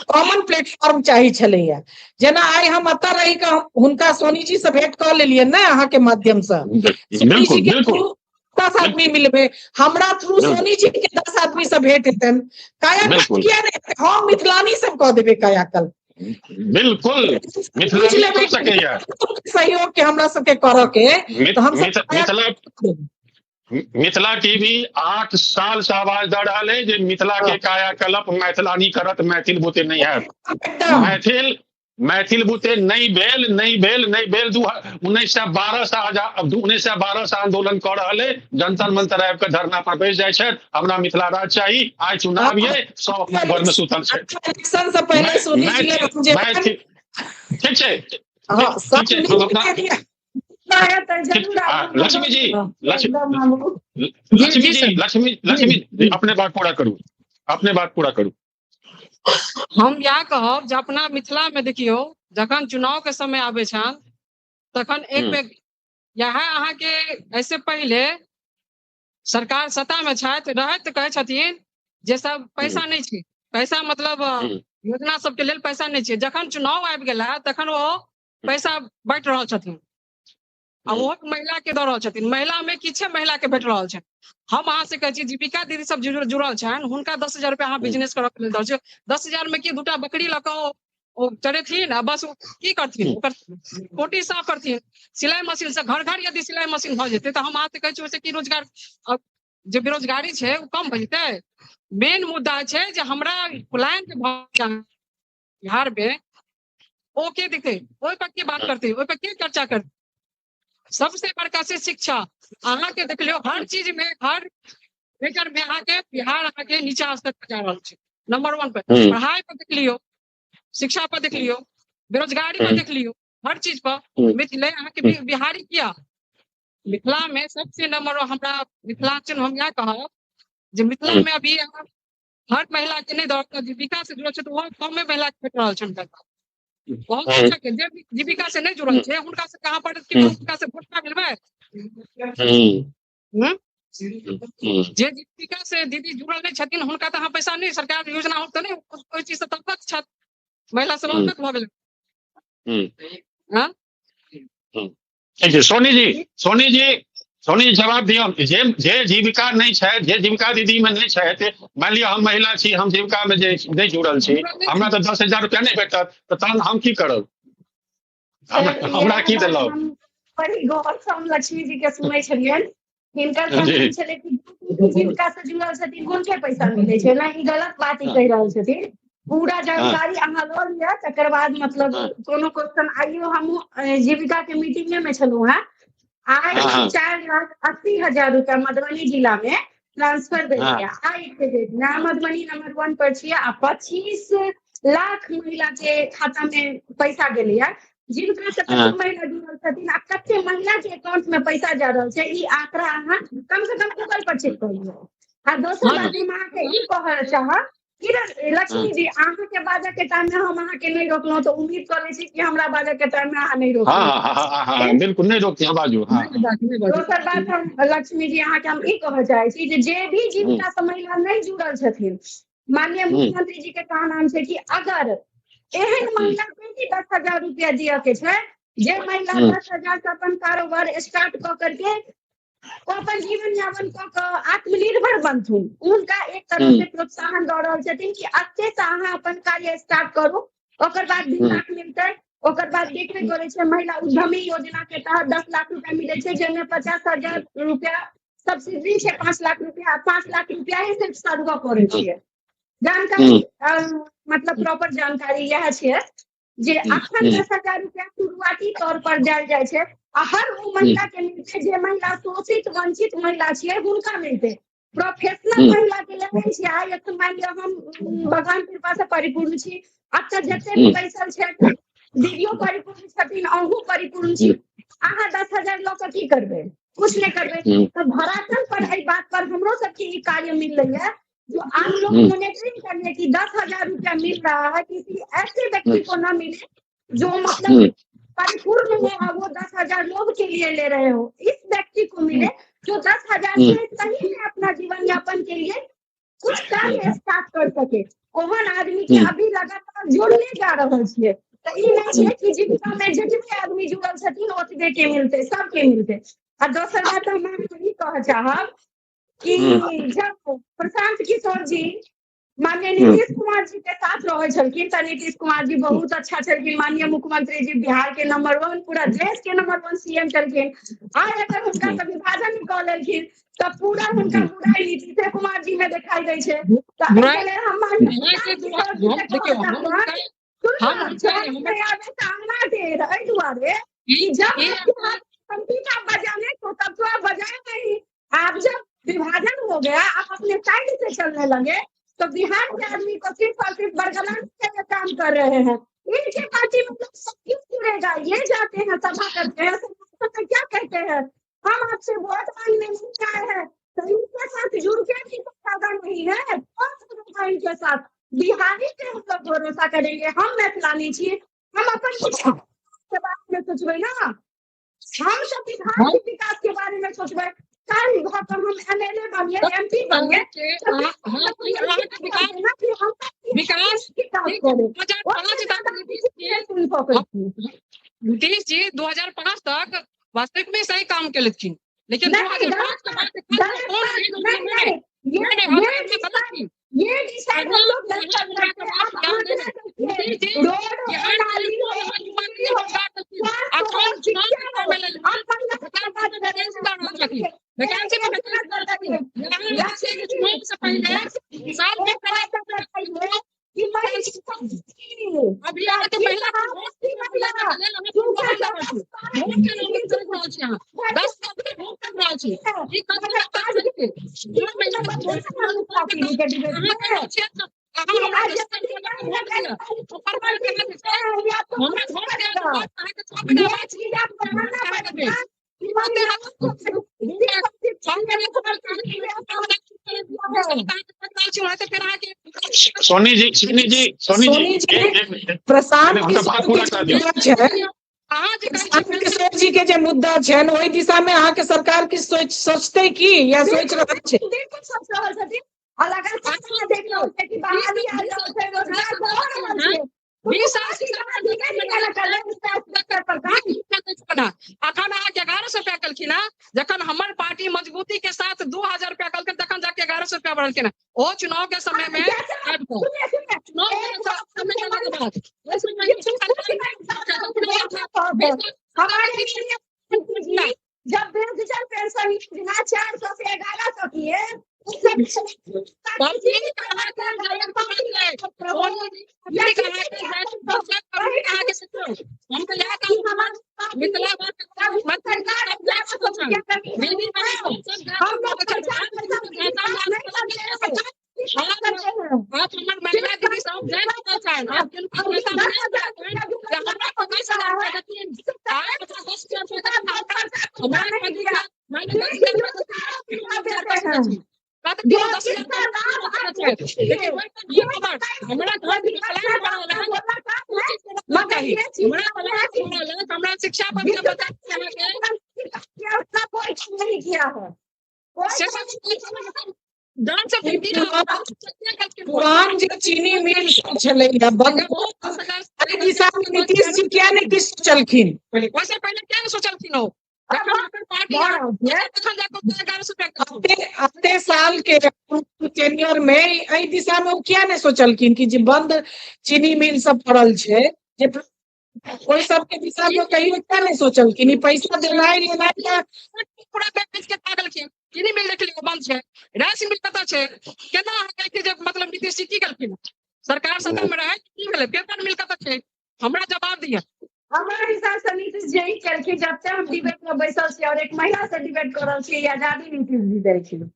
कॉमन प्लेटफॉर्म चाही छलैया। जेना आइ हम एतऽ रहि कऽ हुनका सोनी जी से भेंट कऽ लेलियै ने अहाँके माध्यम से, सोनी जी के थ्रू 10 आदमी मिलबै, हमरा थ्रू सोनी जी के 10 आदमी से भेंट हेतनि। कायाकल्प किया नहि, हम मिथिलानी सब कऽ देबै कायाकल्प। बिल्कुल सहयोग के हमरा सबके करऽ के, मिथिला टीवी 8 साल से आवाज दऽ रहल है जे मिथिला के कायाकल्प मैथिलानी करत, मैथिल बुते नहीं है। मैथिल बुते नहीं भेल, नहीं भेल, नहीं भेल। 1912 से 1912 से आंदोलन कर रहल है, जंतर मंतर आबि के धरना पर बैस जाइ छथि, हमरा मिथिला राज्य चाही, आइ चुनाव ये, सब अपना घर में सुतल छै। इलेक्शन से पहिले सोनी जी ठीक छै, लक्ष्मी जी, लक्ष्मी जी, लक्ष्मी लक्ष्मी अपने बात पूरा करू, अपने बात पूरा करू। हम इएह कहब जे अपना मिथिला में देखियौ, जखन चुनाव के समय आबै छनि तखन एक बेर इएह अहाँके ऐसे पहिले सरकार सत्ता में छथि रहैत कहै छथिन जे सब पैसा नहि छै, पैसा मतलब योजना सबके लेल पैसा नहि छै। जखन चुनाव आबि गेला तखन ओ पैसा बाँटि रहल छथिन आ ओहो महिला के दऽ रहल छथिन। महिला में किछे महिला के भेट रहल छनि। हम अहाँ से कहै छी जीविका दीदी सब जुड़ल छनि, हुनका 10,000 रुपया अहाँ बिजनेस करऽ के लेल दऽ छियै। 10,000 में की दूटा बकरी लऽ कऽ ओ चढ़ेथिन आ बस की करथिन, ओकर कोटी साफ करथिन। सिलाई मशीन से घर घर यदि सिलाई मशीन भऽ जेतै तऽ हम अहाँ से कहै छी ओहिसँ की रोजगार, जे बेरोजगारी छै ओ कम भऽ जेतै। मेन मुद्दा छै जे हमरा पलायन के भऽ बिहार में ओ के देखतै, ओहि पर के बात करतै, ओहि पर के चर्चा करतै। सबसे बड़का से शिक्षा, अहाँके देख लियौ हर चीज में, हर मेजर में अहाँके बिहार अहाँके नीचा स्तर पर जा रहल छै, नंबर 1 पर। पढ़ाई पर देख लियौ, शिक्षा पर देख लियौ, बेरोजगारी पर देख लियौ, हर चीज पर मिथिले अहाँके बिहारी किया मिथिला में सबसे नंबर। हमरा मिथिलांचल हम इएह कहब जे मिथिला में अभी हर महिला के नहि दऽ, जीविका से जुड़ल छै तऽ ओहो कमे महिला के भेट रहल छनि पैसा। बहुत अच्छा के जे जीविका से नहीं जुड़ल छै हुनका से कहाँ पर हुनका से वोट ना मिलबै। जे जीविका से दीदी जुड़ल नहीं छथिन हुनका तऽ अहाँ पैसा नहीं, सरकार योजना हो तऽ नहीं ओहि चीज से तब छथि महिला सब अवगत भऽ गेलै। ठीक छै सोनी जी, सोनी जी, सोनी जी जवाब दियौ। जे जे जीविका नहीं छै, जे जीविका दीदी में नहीं छै, मान लिअ हम महिला छी, हम जीविका में जे नहीं जुड़ल छी, हमरा तऽ 10,000 रुपया नहीं भेटत, तऽ तहन हम की करब, हमरा की देलक? बड़ी गौर से हम लक्ष्मी जी के सुनै छलियनि, हिनकर कहनाइ छलै कि जीविका से जुड़ल छथिन हुनके पैसा मिलै छै। नहि, ई गलत बात ई कहि रहल छथिन। पूरा जानकारी अहाँ लऽ लिअ तकर बाद मतलब कोनो क्वेश्चन। आइयो हमहूँ जीविका के मीटिंगे में छलहुँ हेँ, आइ 4,80,000 रुपया मधुबनी जिला में ट्रांसफर भेलैया आइ के डेट में। मधुबनी नंबर 1 पर छियै आ 25 लाख महिला के खाता में पैसा गेलैया। जीविका से कते महिला जुड़ल छथिन आ कते महिला के अकाउंट में पैसा जा रहल छै, ई आंकड़ा अहाँ कम से कम गूगल पर चेक कर लियौ। आ दोसर बात हम अहाँके ई कहऽ चाहब कि लक्ष्मी जी, अहाँके बाजऽ के टाइम में हम अहाँके नहि रोकलहुँ तऽ उम्मीद कऽ लै छी कि हमरा बाजऽ के टाइम में अहाँ नहि रोकलहुँ। बिल्कुल नहि रोकती, बाजू। दोसर बात हम लक्ष्मी जी अहाँके हम ई कहऽ चाहै छी जे जे भी जीविका से महिला नहि जुड़ल छथिन, माननीय मुख्यमंत्री जी के कहनाम छै कि अगर एहन महिला के 10,000 रुपया दिअ के छै जे महिला 10,000 से अपन कारोबार स्टार्ट कऽ करके ओ अपन जीवन यापन कऽ कऽ आत्मनिर्भर बनथुन, हुनका एक तरह से प्रोत्साहन दऽ रहल छथिन कि एते से अहाँ अपन कार्य स्टार्ट करू, ओकर बाद 2 लाख मिलतै। ओकर बाद देखबे करै छै महिला उद्यमी योजना के तहत 10 लाख रुपया मिलै छै, जाहिमे 50,000 रुपया सब्सिडी छै, 5 लाख रुपया, 5 लाख रुपया ही सिर्फ सदबऽ पड़ै छै। जानकारी मतलब प्रॉपर जानकारी इएह छै जे अखन 10,000 रुपया शुरुआती तौर पर देल जाइ छै आ हर ओ महिला के मिलतै जे महिला शोषित वंचित महिला छियै हुनका मिलतै। प्रोफेशनल महिला के लेल नहि छै। आइ एखन मानि लिअ हम भगवान कृपा से परिपूर्ण छी, अब तऽ जते भी बैसल छै दीदियो परिपूर्ण छथिन, अहूँ परिपूर्ण छी, अहाँ 10,000 लऽ कऽ की करबै, कुछ नहि करबै। तऽ धरातल पर एहि बात पर हमरो सबके ई कार्य मिललैया जो आप लोग मॉनिटरिंग करिए कि 10,000 रुपया मिल रहा है किसी ऐसे व्यक्ति को ना मिले जो मतलब परिपूर्ण हो और वो 10,000 लोग के लिए ले रहे हो, इस व्यक्ति को मिले जो 10,000 से सही में अपना जीवन यापन के लिए कुछ कार्य स्टार्ट कर सके, ओहन आदमी के अभी लगातार जोड़ने जा रहल छियै। तऽ ई नहि छै कि जीविका में जतबे आदमी जुड़ल छथिन ओतबे के मिलते, सबके मिलते। आ दोसर बात हम अहाँके ई कहऽ चाहब कि जब प्रशांत किशोर जी माननीय नीतीश कुमार जी के साथ रहै छलखिन तऽ नीतीश कुमार जी बहुत अच्छा छलखिन, माननीय मुख्यमंत्री जी बिहार के नंबर 1, पूरा देश के नंबर 1 सीएम छलखिन। आइ अगर हुनका से विभाजन कऽ लेलखिन तऽ पूरा हुनकर बुराइ नीतीश कुमार जी में देखाई दै छै। तऽ एहिके लेल हम एहि दुआरे कि जब आप बजाने को तब तो आप बजाए नहीं, आप जब विभाजन हो गया आप अपने साइड से चलने लगे तो बिहार के आदमी को सिर्फ और सिर्फ बरगलाने के काम कर रहे हैं। इनके पार्टी में लोग सब क्यों जुड़ेगा? ये जाते हैं सभा करते हैं, तो क्या कहते हैं, हम आपसे वोट मांगने नहीं आए हैं। तो इनके साथ जुड़ के भी तो फायदा नहीं है, कौन जुड़ेगा इनके साथ? बिहारी के हम लोग भरोसा करेंगे, हम मैथिलानी छी, हम अपन के बारे में सोचबै ना, हम सब बिहार के विकास के बारे में सोचबै। कल हम एमएलए बनिए, एमपी बनिए, विकास नीतीश जी 2005 तक वास्तविक में सही काम केलखिन, लेकिन 2005 के बाद ये डिसाइड हम लोग नहीं कर सकते। आप सोनी जी, सोनी जी, सोनी जी, प्रशांत किशोर जी के जे मुद्दा छै ओहि दिशा में अहाँ के सरकार की सोचते की या सोच रहल छै? बिल्कुल सोच रहल छथिन और लगातार देख रहल छै कि बहाली आ रहल छै, रोजगार भऽ रहल छै। 20 साल अखन अहाँके 1100 रुपया केलखिन हँ, जखन हमर पार्टी मजबूती के साथ 2000 रुपया केलखिन तखन जाके 1100 रुपया बढ़लखिन हँ। ओ चुनाव के समय में जब बेरोजगार पेंशन योजना 400 से 1100 की है, शिक्षा पर पुरान जे चीनी मिल छलै बंद, एहि दिशा में नीतीश जी किया नहि किछु सोचलखिन? ओहिसँ पहिले किया नहि सोचलखिन? ओ अते साल के टेन्योर में एहि दिशा में ओ किया नहि सोचलखिन कि जे बंद चीनी मिल सब पड़ल छै, जे ओहि सबके दिशा में कहियो किया नहि सोचलखिन? ई पैसा देनाइ लेनाइ पूरा बेच के खा गेलखिन। चीनी मिल देख लियौ बंद छै, राइस मिल कतऽ छै? केना अहाँ कहै छियै जे मतलब नीतीश जी की केलखिन? सरकार सत्ता में रहै की भेलै? पेपर मिल कतऽ छै? हमरा जवाब दिअ। हमारे हिसाब से नीतीश जी ही केलखिन। जब से हम डिबेट में बैसल छी और एक महिला से डिबेट कर रहल छी, आजादी नीतीश जी देलखिन।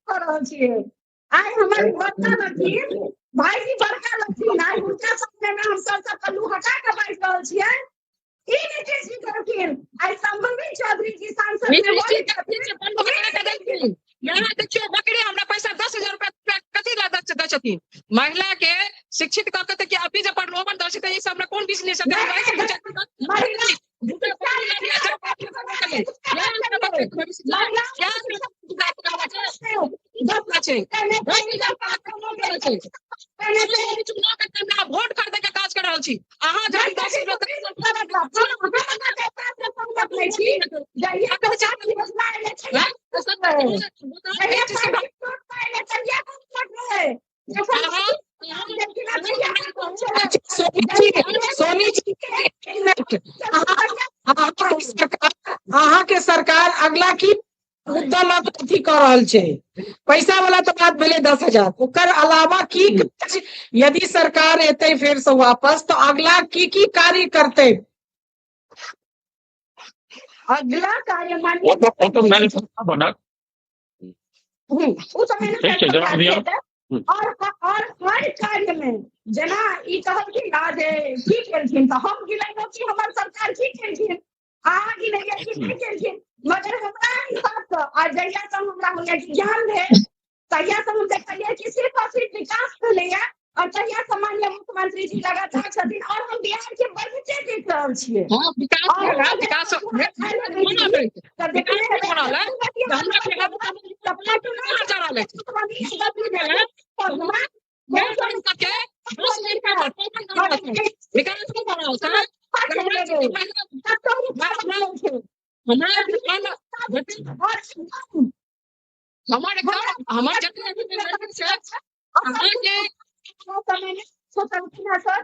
कर रहल छियै। आइ हमर बड़का लड़की भाईजी बड़का लड़की, आइ हुनका सामने में हम सब पल्लू हटा के बाजि रहल छियै। ई नीतीश जी केलखिन। आइ संभवी चौधरी जी सांसद यहाँ देखियौ बकरी हमरा पैसा 10,000 रुपया कथी लए दै छथिन? महिला के शिक्षित कऽ के कि अभी जे प्रलोभन दै छै तऽ ई सब हमरा कोन बिजनेस है? वोट खरीदे के काज कर रहल छी अहाँ। सोनी जी, अहाँके सरकार अगला की मुद्दा लऽ कऽ अथी कऽ रहल छै? पैसा वाला तऽ बात भेलै 10,000, ओकर अलावा की यदि सरकार एतै फेर से वापस तऽ अगला की की कार्य करतै? अगला कार्य बनत और हर कार्य में जेना ई कहलखिन ना जे की केलखिन, तऽ हम गिनेलहुँ कि हमर सरकार की केलखिन, अहाँ गिनैया कि नहि केलखिन। मगर हमरा हिसाबसँ आ जहिया से हमरा होइया कि ज्ञान भेल तहिया से हम देखलियै कि सिर्फ और सिर्फ विकास भेलैया, और तहिया से माननीय मुख्यमंत्री जी लगातार छथिन और हम बिहार के बढ़िते देख रहल छियै।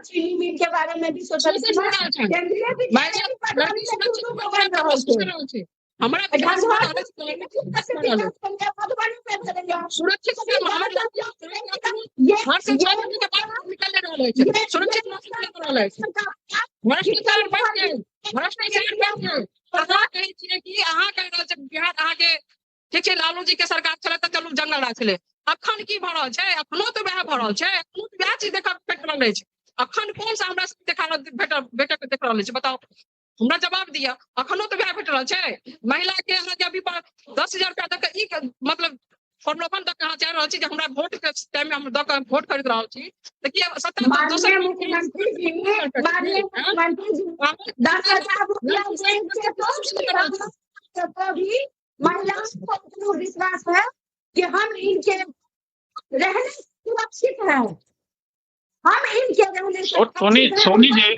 चीनी मिल के बारे में भी सोचलखिन, हमरा सुरक्षित भ्रष्टाचार बढ़ गेल, भ्रष्टाचार बढ़ गेल। अहाँ कहै छियै कि अहाँ कहि रहल छियै बिहार अहाँके ठीक छै, लालू जी के सरकार छलै तऽ चलू जंगल राज छलै, अखन की भऽ रहल छै? अखनो तऽ वएह भऽ रहल छै, अखनो तऽ वएह चीज देखा भेट रहल अछि। अखन कोन सा हमरा देखा भेट देख रहल अछि? बताउ हमरा, जवाब दिअ। अखनो तऽ वएह भेट रहल छै। महिला के अहाँके अभी 10,000 रुपया दऽ के ई मतलब प्रलोभन दऽ के अहाँ चाहि रहल छी जे हमरा वोट के टाइम मे हम दऽ के वोट खरीद रहल छी, तऽ की सत्ता दोसर? मुख्यमंत्री जी, माननीय मुख्यमंत्री जी 10,000 रुपया तो भी महिलाओं को इतना विश्वास है कि हम इनके रहने सुरक्षित है, हम इनके रहने सोनी सोनी जी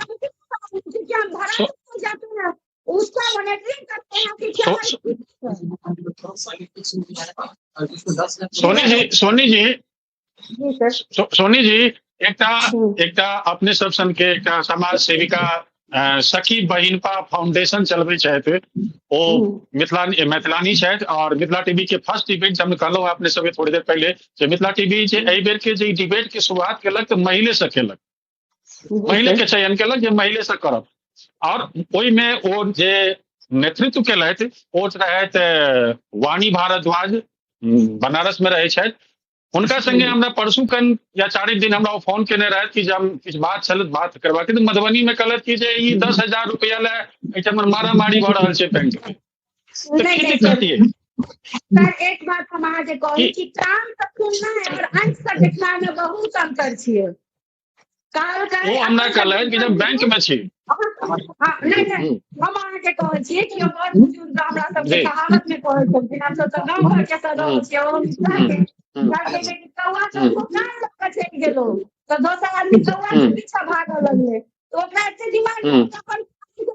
हम धरा जाते हैं, उसका मॉनिटरिंग करते हैं कि क्या। सोनी जी, सोनी जी, सोनी जी, एकटा एकटा अपने सब सन के एकटा समाज सेविका सखी बहिनपा फाउंडेशन चलबै छथि, ओ मिथिला मैथिलानी छथि और मिथिला टीवी के फर्स्ट डिबेट हम कहलहुँ अपने सबके थोड़ी देर पहिले जे मिथिला टीवी जे एहि बेर के जे डिबेट के शुरुआत केलक तऽ महिले से केलक, महिले के चयन केलक जे महिले से करब, और ओहिमे ओ जे नेतृत्व केलथि ओ रहथि वाणी भारद्वाज, बनारस में रहै छथि। हुनका संगे हमरा परसू कन या 4 दिन हमरा ओ फोन केने रहथि कि जे हम किछु बात छल बात करबाक, तऽ मधुबनी में कहलथि कि जे ई 10,000 रुपया लए एहिठाम मारामारी भऽ रहल छै बैंक में, तऽ की दिक्कत ये? सर एक बात हम अहाँके कहै छी, कान तऽ सुनना है और आँखि से देखना में बहुत अंतर छियै। ओ हमरा कहलथि कि जब बैंक में छी। नहि नहि, हम अहाँके कहै छियै कि बड़ बुजुर्ग हमरा सबके कहावत में कहै छलखिन, हमसब तऽ गाँव घर के रहल छियै, कौआ कान लऽ कऽ चलि गेलो तऽ दोसर आदमी कौआ के पीछा भागऽ लगलै, तऽ ओकरा एते दिमाग अपन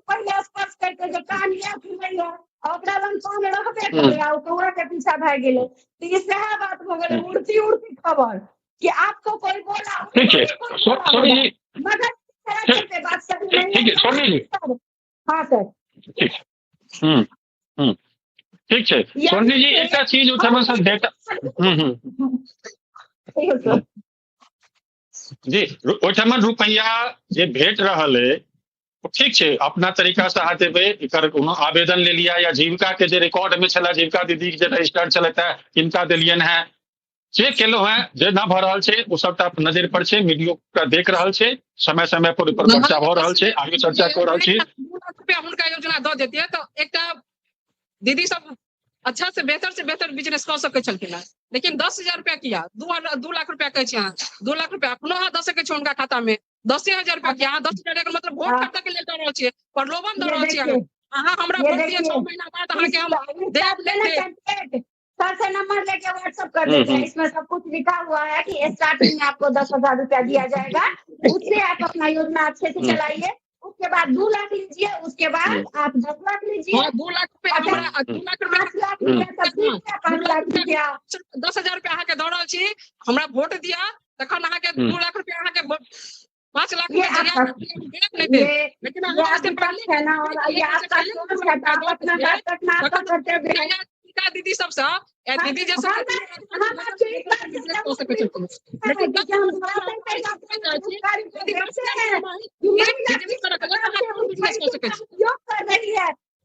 पहिले स्पर्श करिते जे कान यऽ कि नहि यऽ, ओकरा लग कान रहबे करे आ ओ कौआ के पीछा भागि गेलै। तऽ ई सएह बात भऽ गेलै, उड़ती उड़ती खबर कि आपको कोई बोला। ठीक है सोनी जी, मगर बात सही नहीं है सोनी जी। हाँ सर ठीक, ठीक छै सोनी जी, एकटा चीज ओहिठाम से डेटा जी ओहिठाम रुपैआ जे भेट रहल है ठीक छै, अपना तरीका से अहाँ देबै, एकर कोनो आवेदन ले लिया या जीविका के जे रिकॉर्ड में छलै, जीविका दीदी के जे रजिस्टर्ड छलै किनका देलियनि हैं, जे केलहुँ हैं, जे न भऽ रहल छै ओ सबटा नजर पर छै, मीडियो देख रहल छै, समय समय पर ओहि पर चर्चा भऽ रहल छै, आगे चर्चा कऽ रहल छी। 2 लाख रुपया हुनका योजना दऽ देतियै तऽ एकटा दीदी सब अच्छा से बेहतर बिजनेस कऽ सकै छलखिन हेँ। लेकिन 10,000 रुपया किया, 2 लाख रुपया कहै छी अहाँ, 2 लाख रुपया अपनो अहाँ दऽ सकै छी हुनका खाता में, 10,000 रुपया किया? अहाँ 10,000 के मतलब वोट खरीदऽ के लेल दऽ रहल छियै, प्रलोभन दऽ रहल छियै अहाँ। हमरा वोट दिअ, 6 महीना बाद अहाँके हम देब नहि देब। सर से नंबर लेके व्हाट्सएप कर देते हैं, इसमें सब कुछ लिखा हुआ है कि स्टार्टिंग में आपको 10,000 रुपया दिया जाएगा, उससे आप अपना योजना अच्छे से चलाइए, उसके बाद 2 लाख लीजिए, उसके बाद आप 10 लाख लीजिए। 2 लाख रुपया, 2 लाख रुपया, 5 लाख रुपया, 5 लाख रुपया, 10,000 रुपया अहाँके दऽ रहल छी, हमरा वोट दिया तखन अहाँके 2 लाख रुपया, अहाँके 5 लाख रुपया। दीदी सबसे दीदी जैसे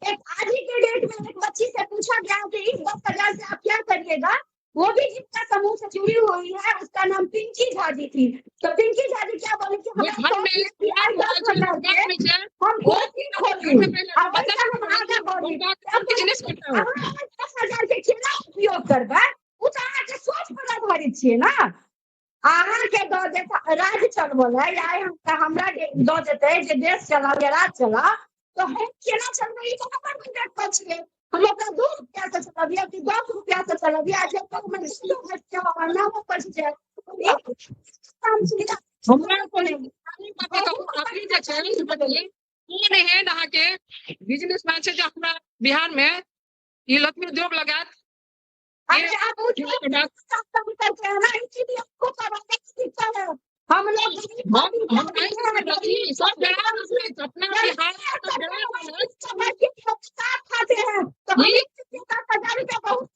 एक आज ही के डेट में एक बच्ची से पूछा गया कि इस 10,000 से आप क्या करिएगा, वो भी जिसका समूह से जुड़ी हुई है उसका नाम पिंकी झा जी थी। तो पिंकी झा जी क्या बोली कि हम 10,000 के केना उपयोग करबै, ओ तऽ अहाँके सोच पर आधारित छियै ना। अहाँके दऽ देत राज्य चलबऽ लए या हमरा दऽ देतै जे देश चलाउ या राज्य चलाउ, तो हम केना चलबै, ई तऽ हमर विवेक पर छियै। हम ओकरा 2 रुपया से चलबियै कि 10 रुपया से चलबियै, जब तक नाम पर जाय। कोन एहन अहाँके बिजनेसमैन छै जे हमरा बिहार में ई लक्ष्मी उद्योग लगायत? हम लोग अपना खाते हैं तो 10,000 रुपया बहुत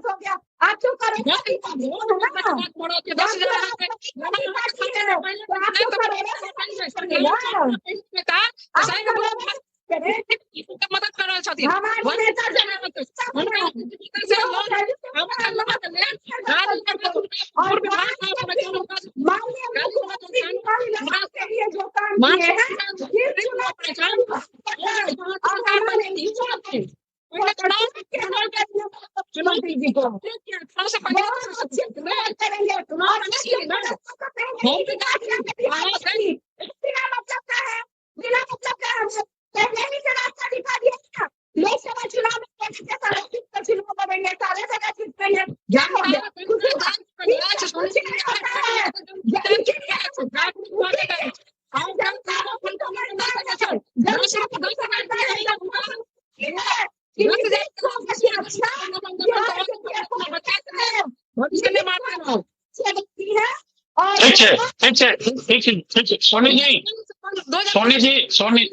हो गया। आप क्यों करोगे? मदद कर रहल छथिन पहले ही से रास्ता दिखा दिया था। लोकसभा चुनाव में चुनाव लड़ेंगे, सारे जगह जीतेंगे। ठीक है, ठीक है, ठीक है, ठीक है। सोनी जी, सोनी जी, सोनी,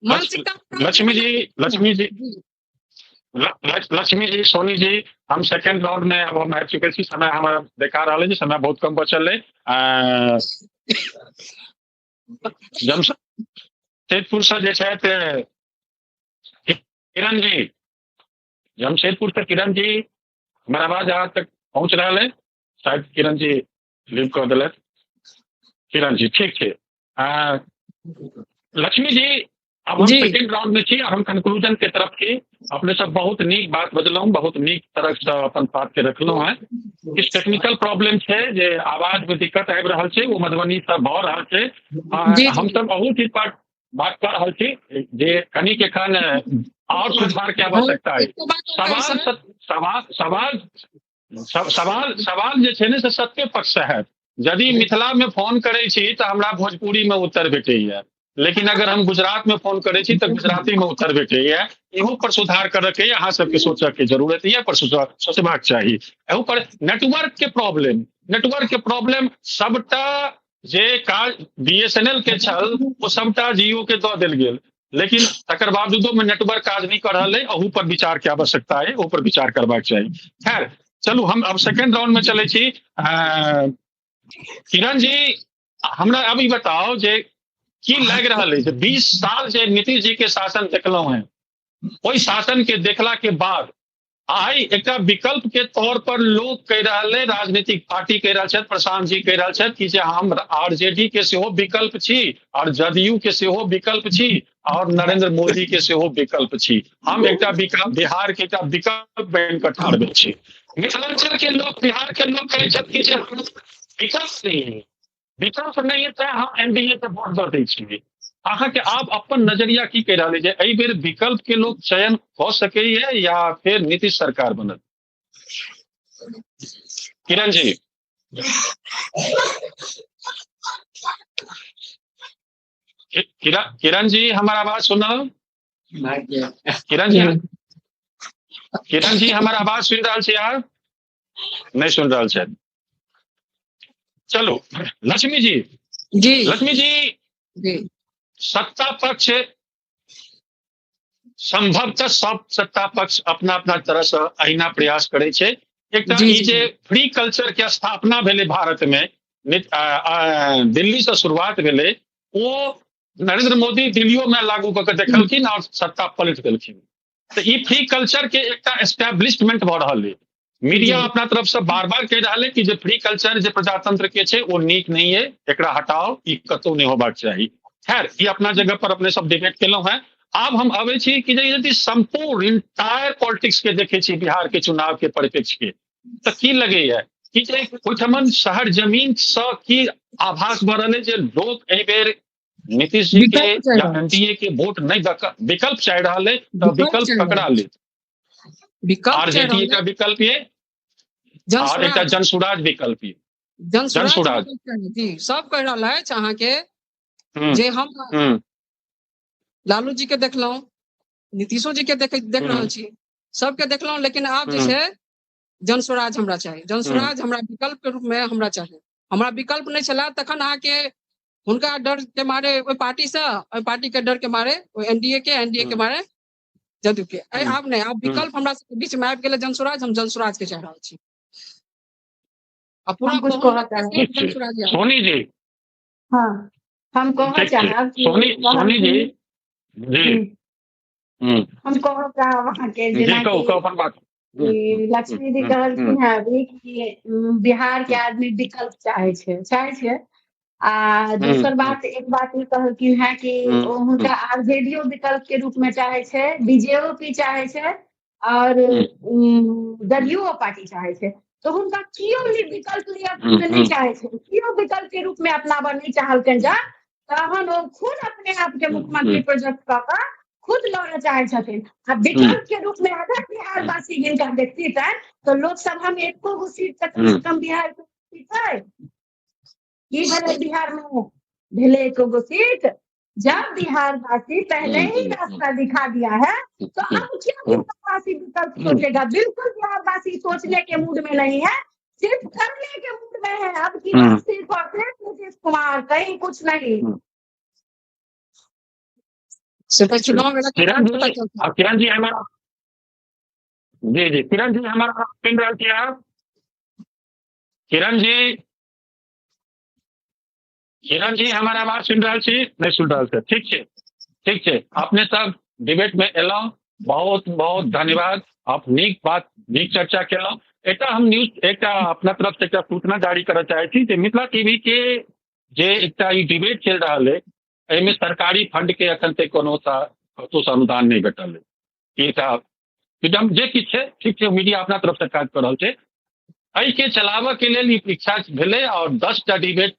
लक्ष्मी जी, लक्ष्मी जी, लक्ष्मी जी, सोनी जी, हम सेकेंड राउंड में अब हम आबि चुकल छी। समय हमारा देखा रहा है, समय बहुत कम बचल है। जमशेदपुर से जे छथि किरण जी, जमशेदपुर से किरण जी, हमर आवाज अहाँ तक पहुँच रहा है? शायद किरण जी लीव कऽ देलथि। किरण जी ठीक छै। लक्ष्मी जी, अब हम सेकेंड राउंड में छी, हम कंक्लूजन के तरफ छी। अपने सब बहुत नीक बात बजलहुँ, बहुत नीक तरह से अपन बात के रखलहुँ हैं। किछु टेक्निकल प्रॉब्लम छै जे आवाज में दिक्कत आबि रहल छै, ओ मधुबनी से भऽ रहल छै। हम सब बहुत चीज पर बात कऽ रहल छी जे कनिक एखन और सुधार के आवश्यकता है। सवाल सवाल सवाल सवाल सवाल जे छै ने से सत्य पक्ष से है। यदि मिथिला में फोन करै छी तऽ हमरा भोजपुरी में उत्तर भेटैया, लेकिन अगर हम गुजरात में फोन करै छी तऽ गुजराती में उत्तर भेटैया। इहो पर सुधार करऽ के अहाँ सबके सोचऽ के जरूरत यऽ, पर सोचबाक चाही। एहू पर नेटवर्क के प्रॉब्लम, नेटवर्क के प्रॉब्लम सबटा जे काज BSNL के छल ओ सबटा जियो के दऽ देल गेल, लेकिन तकर बावजूदो में नेटवर्क काज नहि कऽ रहल है। अहू पर विचार के आवश्यकता है, ओहू पर विचार करबाक चाही। खैर चलू, हम अब सेकेंड राउंड में चलै छी। किरण जी, हमरा अब ई बताओ जे की लागि रहल है 20 साल जे नीतीश जी के शासन देखलहुं हैं, ओहि शासन के देखला के बाद आइ एकटा विकल्प के तौर पर लोग कहि रहल है, राजनीतिक पार्टी कहि रहल छथि, प्रशांत जी कहि रहल छथि कि जे हम आरजेडी के सेहो विकल्प छी और जदयू के सेहो विकल्प छी और नरेंद्र मोदी के सेहो विकल्प छी। हम एकटा बिहार के एकटा विकल्प बनि कऽ ठाढ़ भेल छी। मिथिलांचल के लोक, बिहार के लोक कहै छथि कि जे हम विकल्प नहीं है, विकल्प नहीं है तें हम एनडीए के वोट दऽ दै छियै। अहाँके आब अपन नजरिया की कहि रहल है जे एहि बेर विकल्प के लोक चयन कऽ सकैया या फेर नीतीश सरकार बनत? किरण जी। किरण जी हमर आवाज सुनल? किरण जी, किरण जी हमर आवाज सुनि रहल छी अहाँ? नहि सुनि रहल छथि। चलू लक्ष्मी जी। जी। लक्ष्मी जी, जी। सत्ता पक्ष संभवतः सब सत्ता पक्ष अपना अपना तरह से अहिना प्रयास करै छै। एकटा जी, ई जी। जे फ्री कल्चर के स्थापना भेलै भारत में, दिल्ली से शुरुआत भेलै, ओ नरेंद्र मोदी दिल्लियो में लागू कऽ के देखलखिन और सत्ता पलटि देलखिन। तऽ ई फ्री कल्चर के एकटा एस्टेब्लिशमेंट भऽ रहल है। मीडिया जी। अपना तरफ से बार बार कहि रहल है कि जे फ्री कल्चर जे प्रजातंत्र के छै ओ नीक नहीं है, एकरा हटाओ, ई कतौ नहीं होबाक चाही। खैर ई अपना जगह पर अपने सब डिबेट केलहुँ हैं। आब हम अबै छी कि जे यदि संपूर्ण इंटायर पॉलिटिक्स के देखै छी बिहार के चुनाव के परिप्रेक्ष्य के, तऽ की लगैया कि जे ओहिठमन शहर जमीन सँ की आभास भऽ रहल है जे लोक एहि बेर नीतीश जी के विकल्प चाहि या रहल छै। एनडीए के वोट नहीं दऽ कऽ विकल्प चाहि रहल है, तऽ विकल्प विकल्प चाहि ककरा रहल छै। लेत? विकल्प चाहि आरजेडी रहल एकटा है। विकल्प ये और एकटा जनसुराज। जनसुराज विकल्प ये। जनसुराज जनसुराज। विकल्प चाही जी। सब कहि रहल अछि अहाँके हम्म, जे हम हम्म, लालू जी के देखलहुँ, नीतीशो जी के देख रहल हम्म, छी, सबके देखलहुँ, लेकिन आब जे हम्म, छै जनसुराज हमरा चाही। हम्म, जनसुराज हमरा विकल्प के रूप में हमरा चाही। हमरा विकल्प नहि छला तखन अहाँके हुनका डर के मारे ओहि पार्टी से, ओहि पार्टी के डर के मारे ओहि एनडीए के हम्म, मारे जदयू के। हम्म, आब नहि, आब हम्म। विकल्प हमरा सबके बीच में आबि गेलै जनसुराज, हम जनसुराज के चाहि रहल छी। आ पूरा हम कुछ बहुमत कहऽ के चाहब। साथ ठीक छै। जनसुराज आयत। सोनी जी। हाँ, हम कहऽ ठीक छै। चाहब कि सोनी सोनी जी। जी। हम्म, हम्म, हम कहऽ चाहब अहाँके जी जेनाकि कहू कहू अपन बात। हम्म, हम्म, लक्ष्मी जी हम्म, कहलखिन हेँ अभी कि बिहार के आदमी विकल्प चाहे छै, चाहे छै। आ हम्म, दोसर हम्म, बात, एक बात ई कहलखिन हेँ कि हम्म, ओ हुनका आरजेडीओ विकल्प के रूप में चाहे छै, बीजेओ पी चाहे छै और हम्म, जदयूओ पार्टी चाहे छै। तऽ हुनका केओ भी विकल्प लिअ हम्म, नहि हम्म, चाहे छै, केओ विकल्प के रूप में अपनाबऽ नहि चाहलखिन जा, तहन ओ खुद अपने आप के मुख्यमंत्री हम्म, प्रोजेक्ट कऽ कऽ खुद लड़ऽ चाहे छथिन। आ हम्म, विकल्प के रूप में अगर बिहारवासी जिनका देखती तऽ लोकसभा में एको गो सीट तऽ कम से हम्म, कम बिहार के जीतै। की भेलै बिहार में? भेलै एको गो सीट? जब बिहारवासी पहले ही हम्म, रास्ता दिखा दिया है तो हम्म, अब क्यों हम्म, बिहारवासी विकल्प हम्म, सोचेगा? बिल्कुल बिहारवासी सोचने के मूड में नहीं है, सिर्फ करने के मूड में है। अब की हम्म, बात सिर्फ और सिर्फ नीतीश कुमार, कहीं कुछ नहीं। हम्म। से तऽ चुनाव भेला के किरण बाद पता जी, चलतै। आ किरण जी हमारा, जी जी, किरण जी हमारा सुन रहल छी आप? किरण जी, किरण जी हमर आवाज सुनि रहल छी? नहि सुनि रहल छै। ठीक छै, ठीक छै। अपने सब डिबेट में एलहुँ, बहुत बहुत धन्यवाद। आप नीक बात, नीक चर्चा केलहुँ। एकटा हम न्यूज, एकटा अपना तरफ से एकटा सूचना जारी करऽ चाहै छी जे मिथिला टीवी के जे एकटा ई डिबेट चलि रहल है, एहिमे सरकारी फंड के एखन तक कोनो कतहु से अनुदान नहि भेटल है। एकटा एकदम जे किछु छै, ठीक छै, मीडिया अपना तरफ से काज कऽ रहल छै। एहि के चलाबऽ के लेल ई इच्छा भेलै और 10टा डिबेट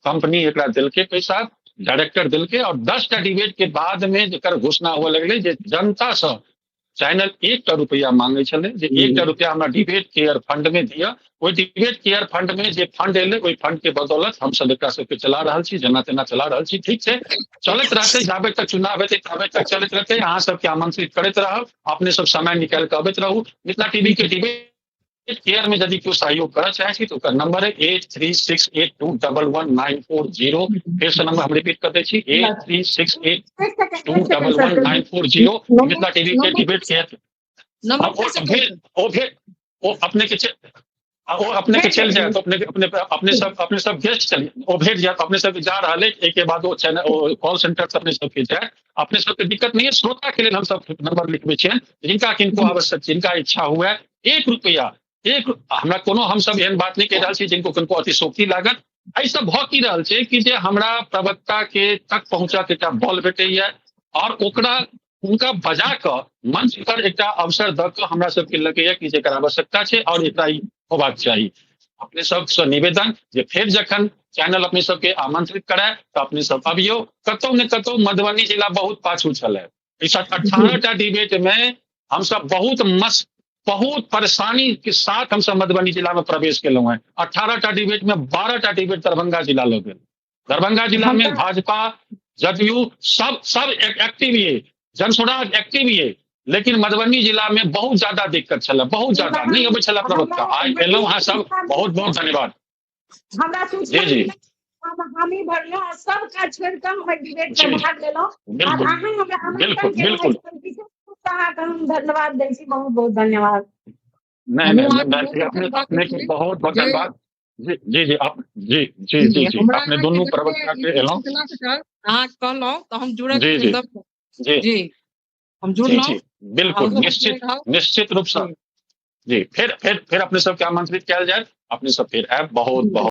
कंपनी एकरा देलकै पैसा, डायरेक्टर देलकै और 10टा डिबेट के बाद में जकर घोषणा हुए लगलै जे जनता सँ चैनल 1टा रुपया मांगे छलै जे 1टा रुपया हमरा डिबेट केयर फंड में दिअ। ओहि डिबेट केयर फंड में जे फंड एलै ओहि फंड के बदौलत हमसब एकरा सबके चला रहल छी, जेना तेना चला रहल छी। ठीक छै, चलैत रहतै, जाबे तक चुनाव हेतै ताबे तक चलैत रहतै। अहाँ सबके आमंत्रित करैत रहब, अपने सब समय निकालि कऽ अबैत रहू। मिथिला टीवी के डिबेट केयर में यदि केओ सहयोग करऽ चाहै छी तऽ ओकर नंबर है 8368211940। फेर से नंबर हम रिपीट कर दै छी, 8368211940। मिथिला टीवी के डिबेट केयर नंबर फिर से भेल, ओ भेल, ओ अपने के ओ अपने के चलि जायत, अपने अपने अपने सब, अपने सब गेस्ट चलि, ओ भेट जायत, अपने सब जा रहल है। एहिके बाद ओ चैनल, ओ कॉल सेंटर से अपने सबके जायत, अपने सबके दिक्कत नहीं है। श्रोता के लेल हम सब नंबर लिखबै छियनि, जिनका किनको आवश्यक, जिनका इच्छा हुए 1 रुपया, एक हमरा कोनो, हम सब एहन बात नहीं कहि रहल छी जिनको किनको अतिशोक्ति लागत। एहिसँ भऽ की रहल छै कि जे हमरा प्रवक्ता के तक पहुँचक एकटा बल भेटैया, और ओकरा हुनका बजा कऽ मंच पर एकटा अवसर दऽ कऽ हमरा सबके लगैया कि जेकर आवश्यकता छै और एकरा ई होबाक चाही। अपने सबसँ निवेदन जे फेर जखन चैनल अपने सबके आमंत्रित कराय तऽ अपने सब अबियौ। कतौ ने कतौ मधुबनी जिला बहुत पाछू छलै। इस 18टा डिबेट में हमसब बहुत मस्त बहुत परेशानी के साथ हमसब मधुबनी जिला में प्रवेश केलहुँ हैं। 18टा डिबेट में 12टा डिबेट दरभंगा जिला लऽ गेल। दरभंगा जिला में भाजपा जदयू सब सब एक्टिव ये, जनसुराज एक्टिव ये, लेकिन मधुबनी जिला में बहुत ज्यादा दिक्कत छलै, बहुत ज्यादा नहीं अबै छलै प्रवक्ता। आइ एलहुँ अहाँ सब, बहुत बहुत धन्यवाद। हमरा जी जी हम ही भरलहुँ, सब काज छोड़ि कऽ हम डिबेट में भाग लेलहुँ और अहाँ हमरा आमंत्रण बिल्कुल। अहाँके हम धन्यवाद दै छी, बहुत बहुत धन्यवाद। नहीं नहीं, अपने अपने के बहुत बहुत धन्यवाद। जी जी जी आप जी जी जी जी अपने दुनू प्रवक्ता के एलहुँ, अहाँ कहलहुँ तऽ हम जुड़ल। जी जी जी जी हम जुड़लहुँ, बिल्कुल निश्चित निश्चित रूप से जी। फिर फिर फिर अपने सबके आमंत्रित कयल जायत, अपने सब फिर आयब। बहुत बहुत